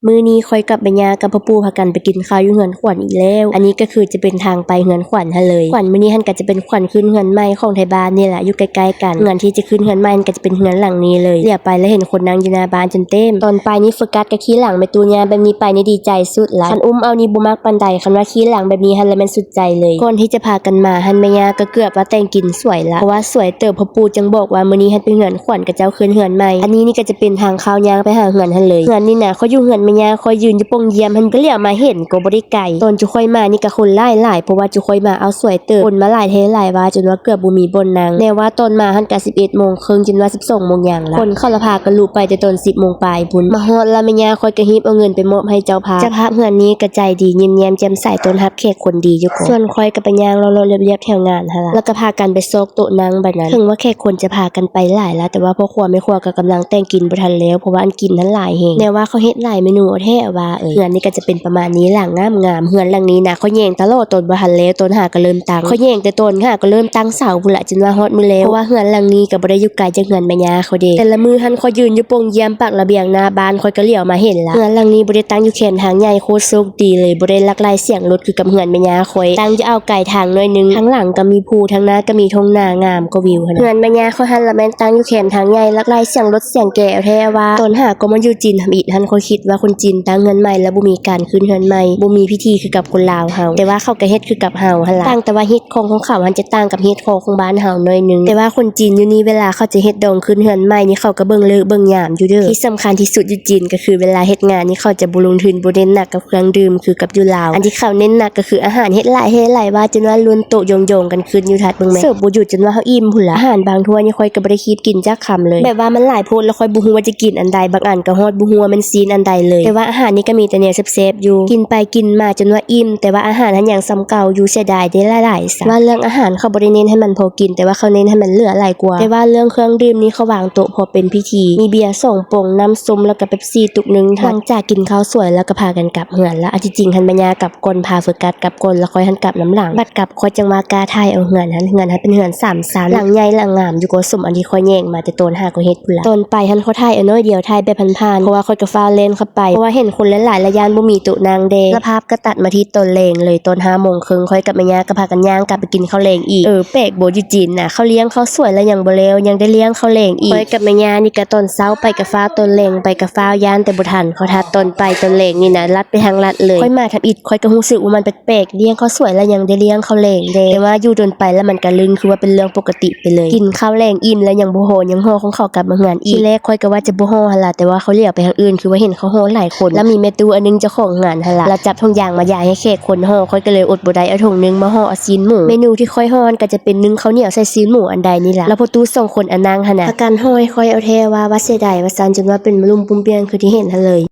ມື້ນີ້ຂ້ອຍກັບແມ່ຍ່າກັບພໍ່ປູ່ພາກັນໄປກິນຂ້າວຢູ່ເຮືອນຂວັນອີກແລ້ວ. ອັນນີ້ກໍຄືຈະເປັນທາງໄປເຮືອນຂວັນຫັ້ນເລີຍ. ຂວັນມື້ນີ້ຫັ້ນກໍຈະເປັນຂວັນຂຶ້ນເຮືອນໃໝ່ຂອງໄທບ້ານນີ້ລະ ຢູ່ໃກ້ໆກັນ. ເຮືອນທີ່ຈະຂຶ້ນເຮືອນໃໝ່ຫັ້ນກໍຈະເປັນເຮືອນຫຼັງນີ້ເລີຍ. ຫຼຽວໄປລະເຫັນຄົນນັ່ງຢູ່ໜ້າບ້ານຈົນເຕັມ. ຕອນໄປນີ້ໂຟກັສກໍຂີ່ຫຼັງແມ່ຕູ້ຍ່າແບບນີ້ໄປນີ້ດີໃຈສຸດລະ. ຄັນອຸ້ມເອົານີ້ບໍ່ມັກປານໃດ, ຄັນວ່າຂີ່ຫຼັງແບບນີ້ຫັ້ນລະແມ່ນສຸດໃຈເລີຍ. ກ່ອນທີ່ຈະພາກັນມາຫັ້ນ ແມ່ຍ່າກໍເກືອບວ່າແຕ່ງກິນສວຍລະ ເພາະວ່າສວຍເຕີບ. ພໍ່ປູ່ຈຶ່ງບອກວ່າມື້ນີ້ຫັ້ນເປັນເຮືອນຂວັນ ຂວັນຂະເຈົ້າຂຶ້ນເຮືອນໃໝ່. ອັນນີ້ນີ້ກໍຈະເປັນທາງເຂົ້າຍ່າງໄປຫາເຮືອນຫັ້ນເລີຍ. ເຮືອນນີ້ນະ ຂ້ອຍຢູ່ເຮືອນແມ່ຍ່າ ຂ້ອຍຢືນຢູ່ປ່ອງຢ້ຽມຫັ້ນ ກໍຫຼຽວມາເຫັນກໍບໍ່ໄດ້ໄກ. ຕອນຈຸຂ້ອຍມານີ້ກໍຄົນຫຼາຍໆ ເພາະວ່າຈຸຂ້ອຍມາເອົາສວຍເຕີບ. ຄົນມາຫຼາຍແທ້ຫຼາຍວ່າ ຈົນວ່າເກືອບບໍ່ມີບ່ອນນັ່ງ. ແນ່ວ່າຕອນມາຫັ້ນກໍສິບເອັດໂມງເຄິ່ງ ຈົນວ່າສິບສອງໂມງຫຍັງລະ. ຄົນເຂົາລະພາກັນລຸໄປແຕ່ຕອນສິບໂມງປາຍພຸ້ນ. ມາຮອດລະແມ່ຍ່າຂ້ອຍກໍຮີບເອົາເງິນໄປມອບໃຫ້ເຈົ້າພາບ. ເຈົ້າພາບເຮືອນນີ້ກໍໃຈດີ ຍິ້ມແຍ້ມແຈ່ມໃສ ຕ້ອນຮັບແຂກຄົນດີຢູ່ກໍ. ສ່ວນຂ້ອຍກໍໄປຍ່າງເລາະໆລຽບໆແຖວງານຫັ້ນລະ ແລ້ວກໍພາກັນໄປຊອກ ໂຕະນັ່ງບາດນັ້ນ. ເຖິງວ່າແຂກຄົນຈະພາກັນໄປຫຼາຍລະ ແຕ່ວ່າພໍ່ຄົວແມ່ຄົວກໍກຳລັງແຕ່ງກິນບໍ່ທັນແລ້ວ ເພາະວ່າອັນກິນຫັ້ນຫຼາຍແຮງ. ແນ່ວ່າເຂົາເຮັດຫຼາຍເມນູແທ້ວ່າເອີຍ. ເຮືອນນີ້ກໍຈະເປັນປະມານນີ້ລະ ງາມໆ. ເຮືອນຫຼັງນີ້ນະ ຂ້ອຍແຍງຕະຫຼອດ ຕອນບໍ່ທັນແລ້ວ ຕອນຫາກໍເລີ່ມຕັ້ງ. ຂ້ອຍແຍງແຕ່ຕອນຫາກໍເລີ່ມຕັ້ງເສົາພຸ້ນລະ ຈົນວ່າຮອດມື້ແລ້ວ. ເພາະວ່າເຮືອນຫຼັງນີ້ກໍບໍ່ໄດ້ຢູ່ໄກຈາກເຮືອນແມ່ຍ່າຂ້ອຍເດ້. ແຕ່ລະມື້ຫັ້ນຂ້ອຍຢືນຢູ່ປ່ອງຢ້ຽມປາກລະບຽງໜ້າບ້ານ ຂ້ອຍກໍຫຼຽວມາເຫັນລະ. ເຮືອນຫຼັງນີ້ບໍ່ໄດ້ຕັ້ງຢູ່ແຄມທາງໃຫຍ່ ໂຄດໂຊກດີເລີຍ ບໍ່ໄດ້ລັກໄລ່ສຽງລົດຄືກັບເຮືອນແມ່ຍ່າຂ້ອຍ. ຕັ້ງຢູ່ອ່າວໄກທາງໜ້ອຍໜຶ່ງ ທາງຫຼັງກໍມີພູ ທາງໜ້າກໍມີທົ່ງນາງາມກວ່າວິວຫັ້ນ. ເຮືອນແມ່ຍ່າຂ້ອຍຫັ້ນລະແມ່ນຕັ້ງຢູ່ແຄມທາງໃຫຍ່ ລັກໄລ່ສຽງລົດສຽງແກວແທ້ວ່າ. ຕອນຫາກໍມາຢູ່ຈີນທຳອິດຫັ້ນ ຂ້ອຍຄິດວ່າຄົນຈີນຕັ້ງເຮືອນໃໝ່ລະບໍ່ມີການຂຶ້ນເຮືອນໃໝ່ ບໍ່ມີພິທີຄືກັບຄົນລາວເຮົາ ແຕ່ວ່າເຂົາກໍເຮັດຄືກັບເຮົາຫັ້ນລະ. ຕ່າງແຕ່ວ່າຮີດຄອງຂອງເຂົາຫັ້ນຈະຕ່າງກັບຮີດຄອງຂອງບ້ານເຮົາໜ້ອຍໜຶ່ງ. ແຕ່ວ່າຄົນຈີນຢູ່ນີ້ເວລາເຂົາຈະເຮັດດອງຂຶ້ນເຮືອນໃໝ່ນີ້ ເຂົາກໍເບິ່ງເລີກເບິ່ງຍາມຢູ່ເດີ. ທີ່ສຳຄັນທີ່ສຸດຢູ່ຈີນກໍຄືເວລາເຮັດງານນີ້ ເຂົາຈະບໍ່ລົງທຶນ ບໍ່ເນັ້ນໜັກກັບ ເຄື່ອງດື່ມຄືກັບຢູ່ລາວ. ອັນທີ່ເຂົາເນັ້ນໜັກກໍຄືອາຫານ ເຮັດຫຼາຍແທ້ຫຼາຍວ່າ ຈົນວ່າລວນໂຕະຢອງໆກັນຂຶ້ນຢູ່ ທັດເບິ່ງແມະ ເສີບບໍ່ຢຸດ ຈົນວ່າເຮົາອີ່ມພຸ້ນລະ. ອາຫານບາງຖ້ວຍນີ້ຂ້ອຍກໍບໍ່ໄດ້ຄີບກິນຈັກຄຳເລີຍ ແບບວ່າມັນຫຼາຍໂພດ ແລ້ວຂ້ອຍບໍ່ຮູ້ວ່າຈະກິນອັນໃດ. ບາງອັນກໍຮອດບໍ່ຮູ້ວ່າແມ່ນຊີ້ນອັນໃດເລີຍ. ແຕ່ວ່າອາຫານນີ້ກໍມີແຕ່ແນວແຊບໆຢູ່ ກິນໄປກິນມາຈົນວ່າອີ່ມ ແຕ່ວ່າອາຫານຫັ້ນຍັງສ່ຳເກົ່າຢູ່ ເສຍດາຍເດ້ຫຼາຍໆຊະ. ວ່າເລື່ອງອາຫານເຂົາບໍ່ໄດ້ເນັ້ນໃຫ້ມັນພໍກິນ ແຕ່ວ່າເຂົາເນັ້ນໃຫ້ມັນເຫຼືອຫຼາຍກວ່າ. ແຕ່ວ່າເລື່ອງເຄື່ອງດື່ມນີ້ເຂົາວາງໂຕະພໍເປັນພິທີ ມີເບຍສອງປ່ອງ ນ້ຳສົ້ມ ແລ້ວກໍເປັບຊີຕຸກໜຶ່ງ. ຫຼັງຈາກກິນເຂົ້າສວຍແລ້ວກໍພາກັນກັບ ເຮືອນລະ. ອັນທີ່ຈິງຫັ້ນແມ່ຍ່າກັບກ່ອນ ພາໂຟກັສກັບກ່ອນ ແລ້ວຂ້ອຍຫັ້ນກັບນຳຫຼັງ. ບັດກັບຂ້ອຍຈັ່ງວ່າກ້າຖ່າຍເອົາເຮືອນຫັ້ນ. ເຮືອນຫັ້ນເປັນເຮືອນສາມຊັ້ນ ຫຼັງໃຫຍ່ຫຼັງງາມຢູ່ກໍ ສົມອັນທີ່ຂ້ອຍແຍງມາແຕ່ຕອນຫາກໍເຮັດພຸ້ນລະ. ຕອນໄປຫັ້ນຂໍຖ່າຍເອົາໜ້ອຍດຽວ ຖ່າຍແບບຜ່ານໆ ເພາະວ່າຂ້ອຍກໍຟ້າວແລ່ນເຂົ້າໄປ ເພາະວ່າເຫັນຄົນຫຼາຍໆ ລະຢ້ານບໍ່ມີໂຕະນັ່ງແດ່. ລະພາບກໍຕັດມາທີ່ຕອນແລງເລີຍ ຕອນຫ້າໂມງເຄິ່ງ ຂ້ອຍກັບແມ່ຍ່າກໍພາກັນຍ່າງກັບໄປກິນເຂົ້າແລງອີກ. ເອີ ແປກບໍ່ ຢູ່ຈີນນະ ເຂົາລ້ຽງເຂົ້າສວຍແລ້ວຍັງບໍ່ແລ້ວ ຍັງໄດ້ລ້ຽງເຂົ້າແລງອີກ. ຂ້ອຍກັບແມ່ຍ່ານີ້ກະຕອນເຊົ້າໄປກະຟ້າວ ຕອນແລງໄປກະຟ້າວ ຢ້ານແຕ່ບໍ່ທັນເຂົາທັດ. ຕອນໄປຕອນແລງນີ້ນະ ລັດໄປທາງລັດເລີຍ. ຂ້ອຍມາທຳອິດ ຂ້ອຍກໍຮູ້ສຶກວ່າມັນແປກໆ ລ້ຽງເຂົ້າສວຍແລ້ວຍັງໄດ້ລ້ຽງເຂົ້າແລງແດ່. ແຕ່ວ່າຢູ່ດົນໄປແລ້ວມັນກະລຶ້ງ ຄືວ່າເປັນເລື່ອງປົກກະຕິໄປເລີຍ. ກິນເຂົ້າແລງອີ່ມແລ້ວຍັງບໍ່ຫໍ່ ຍັງຫໍ່ຂອງເຂົາກັບມາເຮືອນອີກ. ທີແລກຂ້ອຍກໍວ່າຈະບໍ່ຫໍ່ຫັ້ນລະ ແຕ່ວ່າຂ້ອຍຫຼຽວໄປທາງອື່ນ ຄືວ່າເຫັນເຂົາຫໍ່ຫຼາຍຄົນ ລະມີແມ່ຕູ້ອັນໜຶ່ງເຈົ້າຂອງເຮືອນຫັ້ນລະ ລະຈັບຖົງຢາງມາຢາຍໃຫ້ແຂກຄົນຫໍ່. ຂ້ອຍກໍເລີຍອົດບໍ່ໄດ້ ເອົາຖົງໜຶ່ງມາຫໍ່ເອົາຊີ້ນໝູ. ເມນູທີ່ຂ້ອຍຫໍ່ຫັ້ນກໍຈະເປັນໜຶ້ງເຂົ້າໜຽວໃສ່ຊີ້ນໝູອັນໃດນີ້ລະ. ລະພໍ່ຕູ້ສອງຄົນອັນນັ່ງຫັ້ນນະ ພາກັນຫໍ່ໃຫ້ຂ້ອຍເອົາແທ້ວ່າ ວ່າເສຍດາຍວ່າຊັ້ນ ຈົນວ່າເປັນມະລຸມປຸ້ມປ່ຽງຄືທີ່ເຫັນຫັ້ນເລີຍ.